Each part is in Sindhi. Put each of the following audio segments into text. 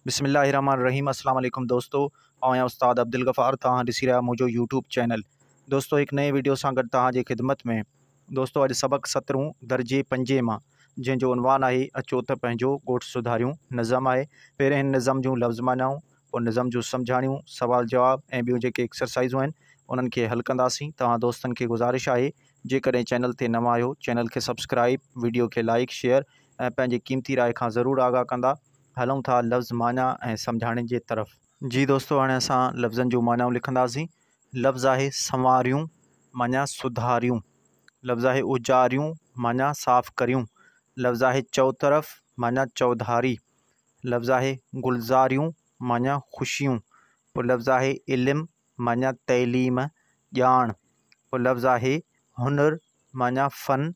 بسم الله الرحمن الرحيم السلام عليڪم دوستو آئون آهيان استاد عبدالغفار توهان ڏسي رهيا منهنجو يوٽيوب چينل دوستو هڪ نئين ويڊيو سان گڏ توهان جي خدمت ۾ دوستو اڄ سبق سترهون درجي پنجين مان جنهن جو عنوان آهي اچو ته پنهنجو ڳوٺ سڌاريون نظم آهي پهرين هن نظم جون لفظ معنائون پوء نظم جون سمجهاڻيون سوال جواب ۽ ٻيون جيڪي ايڪسرسائزون آهن انهن کي حل ڪنداسين توهان دوستن کي گذارش آهي جيڪڏهن چينل تي نوان آهيو چينل کي سبسڪرائب ويڊيو کي لائڪ شيئر ۽ پنهنجي قيمتي راء کان ضرور آگاهه ڪندا هلون ٿا لفظ معنيٰ ۽ سمجهاڻين جي طرف. جي دوستو هاڻي اسان لفظن جون معنائون لکنداسين. لفظ آهي سنواريون معنيٰ سڌاريون. لفظ آهي اجاريون معنيٰ صاف ڪريون. لفظ آهي چؤطرف معنيٰ چؤڌاري. لفظ آهي گلزاريون معنيٰ خوشيون. پوء لفظ آهي علم معنيٰ تعليم، ڄاڻ. پوء لفظ آهي هنر معنيٰ فن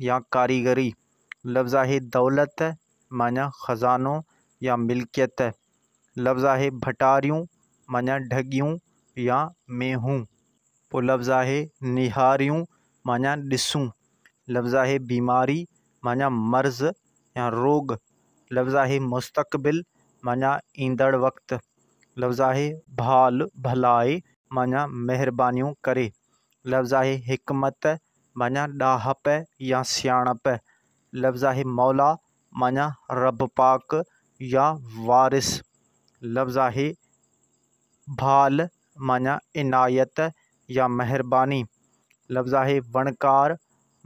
يا ڪاريگري. لفظ آهي دولت معنيٰ خزانو يا ملڪيت. لفظ آهي ڀٽاريون معنيٰ ڍڳيون يا مينهون. پوء لفظ آهي نهاريون معنيٰ ڏسون. لفظ آهي بيماري معنيٰ مرض يا روڳ. لفظ آهي مستقبل معنيٰ ايندڙ وقت. لفظ آهي ڀال ڀلائي معنيٰ مهربانيون ڪري. لفظ آهي حڪمت معنيٰ ڏاهپ يا سياڻپ. لفظ آهي مولا معنيٰ رب پاڪ يا وارث. لفظ آهي ڀال معنيٰ عنايت يا مهرباني. لفظ آهي وڻڪار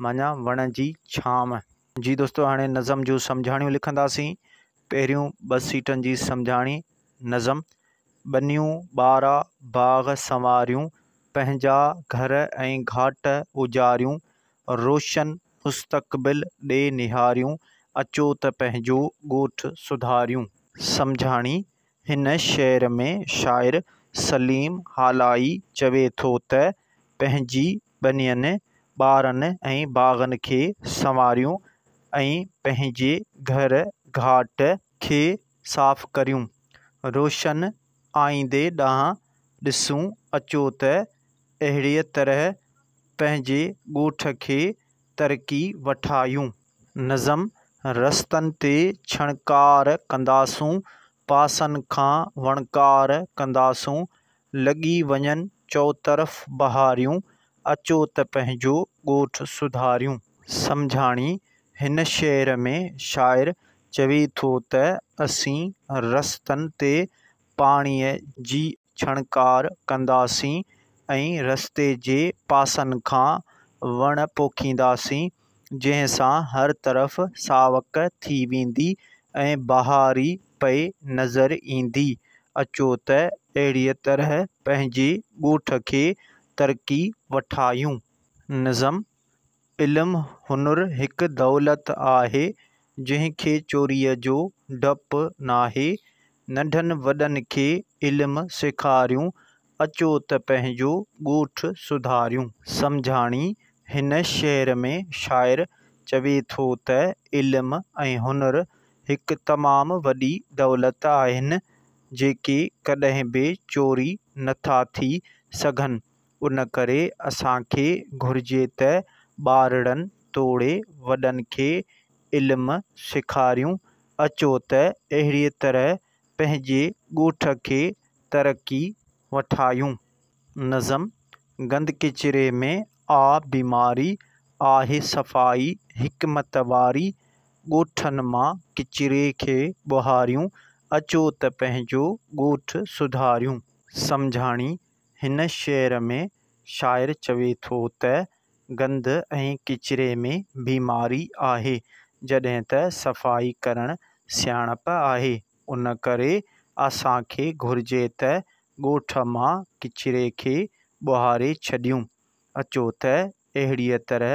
معنيٰ وڻ جي ڇانو. جي دوستو هاڻي نظم جون سمجهاڻيون لکنداسين. پهريون ٻه سيٽن جي سمجهاڻي نظم، ٻنيون ٻارا باغ سنواريون، پنهنجا گهر ۽ گهاٽ اجاريون، روشن مستقبل ڏي نهاريون، اچو ته پنهنجو ڳوٺ سڌاريون. سمجهاڻي، هن شعر ۾ شاعر سليم هالائي چوي ٿو ته پنهنجي ٻنين، ٻارن ۽ باغن کي سنواريون ۽ پنهنجي گهر گهاٽ کي صاف ڪريون، روشن آئيندي ڏانهن ڏسون، اچو ته اهڙيء طرح پنهنجي ڳوٺ کي ترقي وٺايون. نظم، رستن تي ڇڻڪار ڪنداسون، پاسن کان وڻڪار ڪنداسون، لڳي وڃن چؤطرف بهاريون، اچو ته پنهنجو ڳوٺ سڌاريون. سمجهاڻي، هن شعر ۾ شاعر چوي ٿو ته اسين رستن تي پاڻيء جي ڇڻڪار ڪنداسين ۽ رستي جي پاسن کان وڻ پوکينداسين، جنهن سان هر طرف ساوڪ ٿي ويندي ۽ بهاري پئي نظر ايندي. اچو ته اهڙيء طرح پنهنجي ڳوٺ کي ترقي وٺايون. نظم، علم هنر هڪ دولت آهي، جنهن کي چوريء جو ڊپ ناهي. ننڍن وڏن کي علم سيکاريون، اچو ته پنهنجو ڳوٺ سڌاريون. سمجهاڻي، هن شعر ۾ شاعر چوي ٿو ته علم ۽ هنر هڪ تمام وڏي دولت آهن، جيڪي ڪڏهن به چوري نٿا ٿي سگهن. ان ڪري اسان کي گهرجي ته ٻارڙن توڙي وڏن کي علم سيکاريون، اچو ته اهڙيء طرح پنهنجي ڳوٺ کي ترقي وٺايون. نظم، گند ڪچري ۾ آ بيماري، آهي صفائي حڪمت واري، ڳوٺن مان ڪچري کي ٻهاريون، اچو ته پنهنجو ڳوٺ سڌاريون. سمجهاڻي، هن شعر ۾ شاعر چوي ٿو ته گند ۽ ڪچري ۾ بيماري آهي، جڏهن ته صفائي ڪرڻ سياڻپ آهي، ان ڪري اسان کي گهرجي ته ڳوٺ مان ڪچري کي ٻهاري ڇڏيون. اچو ته اهڙيء طرح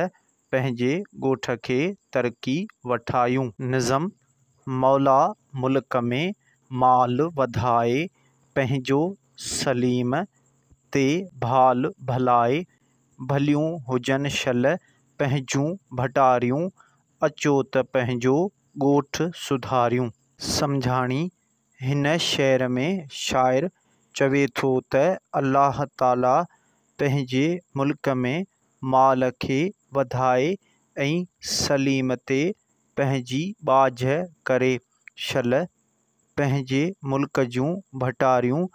پنهنجي ڳوٺ کي ترقي وٺايون. نظم، مولا ملڪ ۾ مال وڌائي، پنهنجو سليم تي ڀال ڀلائي، ڀليون هجن شل پنهنجون ڀٽاريون، اچو ته پنهنجو ڳوٺ سڌاريون. سمجهاڻي، هن شعر ۾ شاعر چوي ٿو ته الله تعاليٰ پنهنجي ملڪ ۾ مال کي وڌائي ۽ سليم تي پنهنجي ٻاجهه ڪري. شل پنهنجي ملڪ جون ڀٽاريون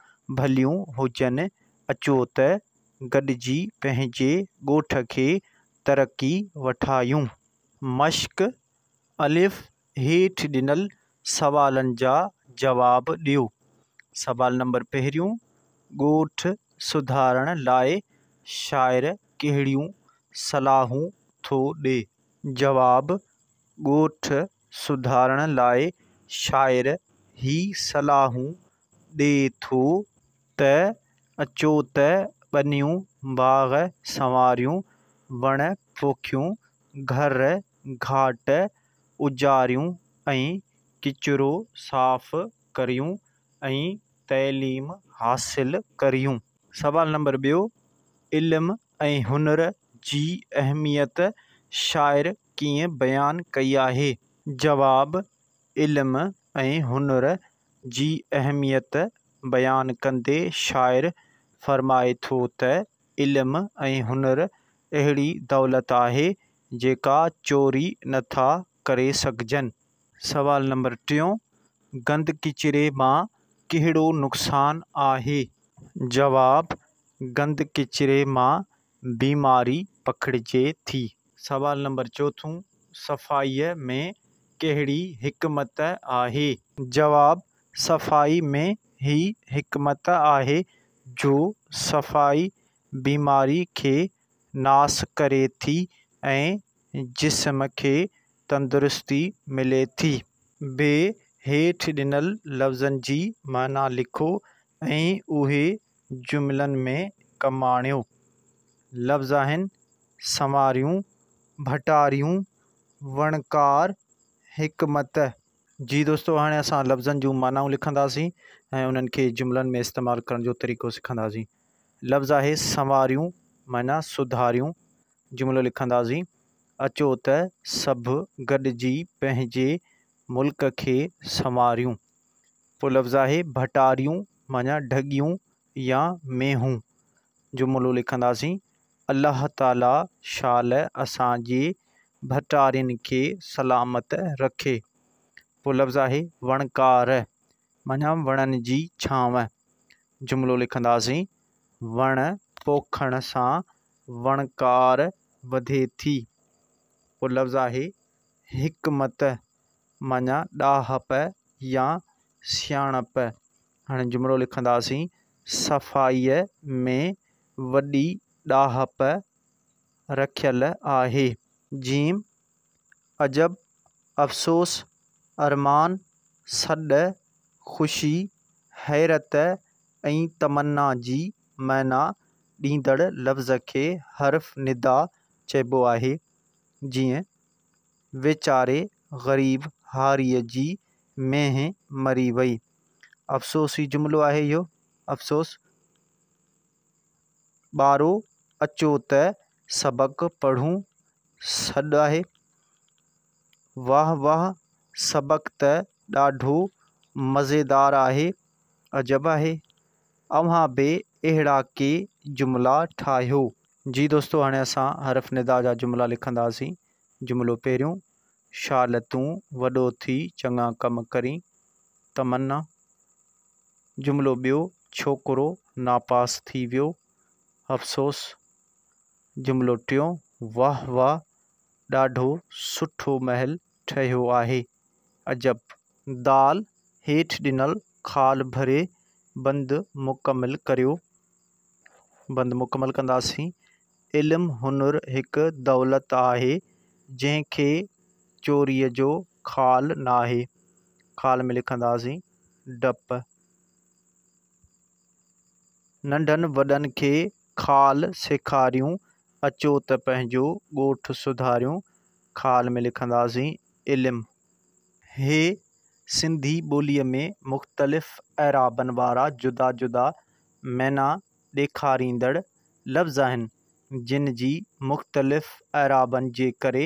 ڀليون هجن، اچو ته گڏجي پنهنجي ڳوٺ کي ترقي وٺايون. مشق، الف، هيٺ ڏنل سوالن جا جواب ڏيو. سوال نمبر پهريون، ڳوٺ سڌارڻ لاءِ شاعر ڪهڙيون صلاحون ٿو ڏئي؟ جواب، ڳوٺ سڌارڻ لاءِ شاعر هي صلاحون ڏئي ٿو ته اچو ته ٻنيون باغ سنواريون، وڻ پوکيون، گهر گهاٽ اجاريون ۽ ڪچرو صاف ڪريون ۽ تعليم حاصل ڪريون. سوال نمبر ٻيو، علم ۽ هنر جي اهميت شاعر ڪيئن بيان ڪئي آهي؟ جواب، علم ۽ هنر جي اهميت بيان ڪندي شاعر فرمائي ٿو ته علم ۽ هنر اهڙي دولت آهي جيڪا چوري نٿا ڪري سگهجن. سوال نمبر ٽيون، گند ڪچري مان ڪهڙو نقصان آهي؟ جواب، گند ڪچري مان بيماري پکڙجي ٿي. سوال نمبر چوٿون، صفائيء ۾ ڪهڙي حڪمت آهي؟ جواب، صفائي ۾ هي حڪمت آهي جو صفائي بيماري کي ناس ڪري ٿي ۽ جسم کي تندرستي ملي ٿي. بي، هيٺ ڏنل لفظن جي معنيٰ لکو ۽ اهي جملن ۾ ڪم آڻيو. لفظ آهن، سنواريون، ڀٽاريون، وڻڪار، حڪمت. جي دوستو هاڻي اسان لفظن جون معنائون لکنداسين ۽ انهن کي جملن ۾ استعمال ڪرڻ جو طريقو سکنداسين. لفظ آهي سنواريون معنيٰ سڌاريون. جملو لکنداسين، اچو ته سڀ گڏجي پنهنجي ملڪ کي سنواريون. پوء لفظ آهي ڀٽاريون معنيٰ ڍڳيون يا مينهون. جملو لکنداسين، الله تعاليٰ شال اسان جي ڀٽارين کي سلامت رکي. پوء لفظ آهي وڻڪار معنيٰ وڻن جي ڇانو. جملو لکنداسين، وڻ پوکڻ سان وڻڪار وڌي ٿي. پوء لفظ آهي حڪمت معنيٰ ڏاهپ يا سياڻپ. هاڻي جملو لکنداسين، صفائيء ۾ وڏي ڏاهپ رکيل آهي. جيم، عجب، افسوس، ارمان، سڏ، خوشي، حيرت ۽ تمنا جي معنيٰ ڏيندڙ لفظ کي حرف ندا چئبو آهي. جيئن، ويچاري غريب هاريء جي مينهن مري وئي. افسوسي جملو آهي اهو. افسوس! ٻارو اچو ته سبق پڙهون. سڏ آهي. واهه واهه سبق ته ڏاڍو مزيدار آهي. عجب آهي. اوهان به اهڙا ڪي جملا ٺاهيو. جي دوستو هاڻي اسان حرف ندا جا جملا لکنداسين. جملو پهريون، شال تون وڏو ٿي چڱا ڪم ڪرين. تمنا. جملو ٻيو، ڇوڪرو ناپاس ٿي ويو. افسوس. جملو ٽيون، واهه واهه ڏاڍو سٺو محل ٺهيو آهي. عجب. دال، هيٺ ڏنل خال ڀري بند مڪمل ڪريو. بند مڪمل ڪنداسين. علم هنر هڪ دولت آهي، جنهن کي چوريء جو خال ناهي. خال ۾ لکنداسين ڊپ. ننڍن وڏن کي خال سيکاريون، اچو ته پنهنجو ڳوٺ سڌاريون. خال ۾ لکنداسين علم. هي سنڌي ٻوليء ۾ مختلف اعرابن وارا جدا جدا معنيٰ ڏيکاريندڙ لفظ آهن، جن جي مختلف اعرابن جي ڪري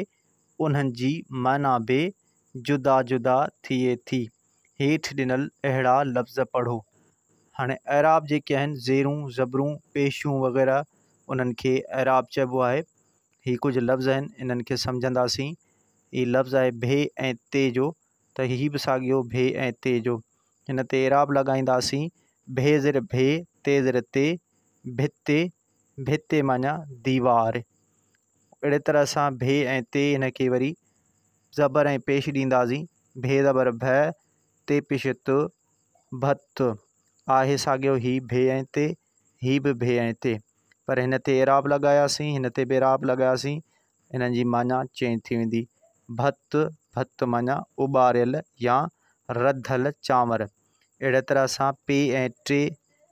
انهن جي معنيٰ به جدا جدا ٿئي ٿي. هيٺ ڏنل اهڙا لفظ پڙهو. هاڻي اعراب جيڪي آهن، زيرون، زبرون، پيشون وغيره انهن کي اعراب چئبو آهي. هي ڪجهه لفظ آهن، انهن کي سمجهنداسين. هي لفظ آهي ڀي ۽ تي جو، ته هي به ساڳيو ڀي ۽ تي جو. هن تي اعراب لڳائينداسين، ڀي زير ڀي، تي زير تي، ڀتي، ڀتي معنيٰ ديوار. اهڙي طرح سان ڀي ۽ تي هن کي وري زبر ۽ پيش ڏينداسين، ڀي زبر ڀ، تي پيش ت، ڀت. آهي ساڳيو هي ڀي ۽ تي، هي به ڀي ۽ تي، پر هن تي اعراب لڳاياسين، هن تي به اعراب لڳاياسين، انهن جي معنيٰ چينج ٿي ويندي. ڀت، ڀت معنيٰ اٻاريل يا رڌل چانور. اهڙي طرح سان پي ۽ ٽي،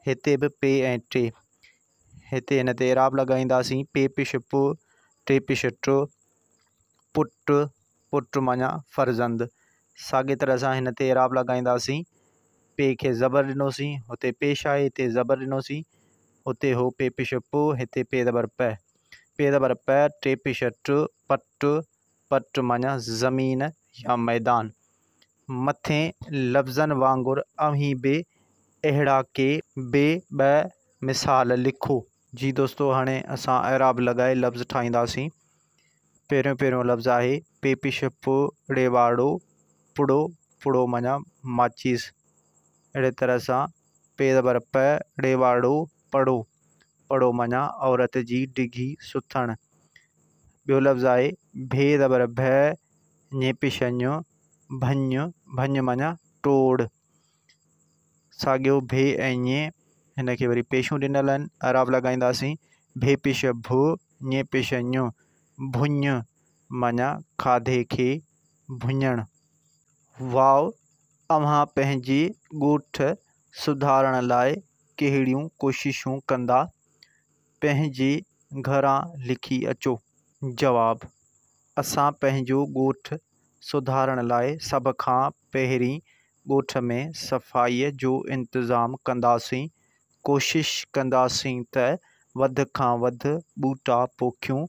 هتي به پي ۽ ٽي، هتي هن تي اعراب لڳائينداسين، پي پيش پ، ٽي پيش ٽ، پٽ، پٽ معنيٰ فرزند. ساڳي طرح سان هن تي اعراب لڳائينداسين، پي کي زبر ڏنوسين، هتي پيش آهي، هتي زبر ڏنوسين، هتي هو پي پيش پ، هتي پي زبر پ، پي زبر پ، ٽي پيش ٽ، پٽ، پٽ معنيٰ زمين يا ميدان. مٿين لفظن وانگر اوهين به اهڙا ڪي به ٻه مثال لکو. جي دوستو هاڻي اسان اعراب لڳائي لفظ ٺاهينداسين. پهريون پهريون لفظ آهي پي پيش پ ڙي واڙو پڙو، پڙو معنيٰ ماچيس. اهڙي طرح سان پي زبر پ ڙي واڙو پڙو، پڙو معنيٰ عورت جي ڊگهي سٿڻ. ٻيو لفظ آهي ڀي زبر ڀ ڃ پيش ڃ ڀڃ، ڀڃ معنيٰ ٽوڙ. ساڳيو ڀي ۽ ڃ هن کي وري پيشون ڏنل آهن، اعراب لڳائينداسين. ڀي پيش ڀ ڃ پيش ڃ ڀڃ معنيٰ کاڌي کي ڀڃڻ. واء اوهان پنهنجي ڳوٺ سڌارڻ لاء ڪهڙيون ڪوششون ڪندا؟ پنهنجي گهران لکي اچو. جواب، اسان پنهنجو ڳوٺ سڌارڻ لاء سڀ کان پهرين ڳوٺ ۾ صفائيء جو انتظام ڪنداسين. ڪوشش ڪنداسين ته وڌ کان وڌ ٻوٽا پوکيون،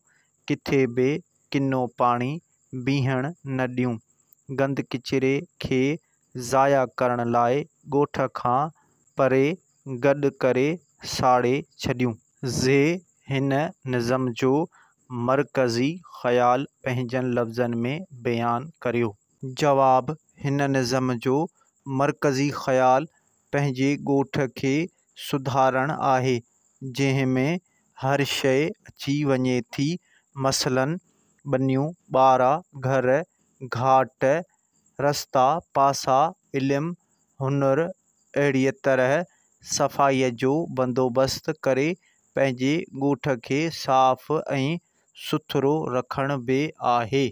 ڪٿي به ڪنو پاڻي بيهڻ نه ڏيون. گند ڪچري کي ضايع ڪرڻ لاء ڳوٺ کان پري گڏ ڪري ساڙي ڇڏيون. زي هن نظم جو مرڪزي خيال پنهنجن لفظن ۾ بيان ڪريو. جواب، هن نظم جو مرڪزي خيال پنهنجي ڳوٺ کي سڌارڻ آهي، جنهن ۾ هر شيء اچي وڃي ٿي، مثلاً ٻنيون، ٻارا، گهر، گهاٽ، رستا، پاسا، علم، هنر، اهڙيء طرح صفائيء جو بندوبست ڪري پنهنجي ڳوٺ کي صاف ۽ سٿرو رکڻ به آهي.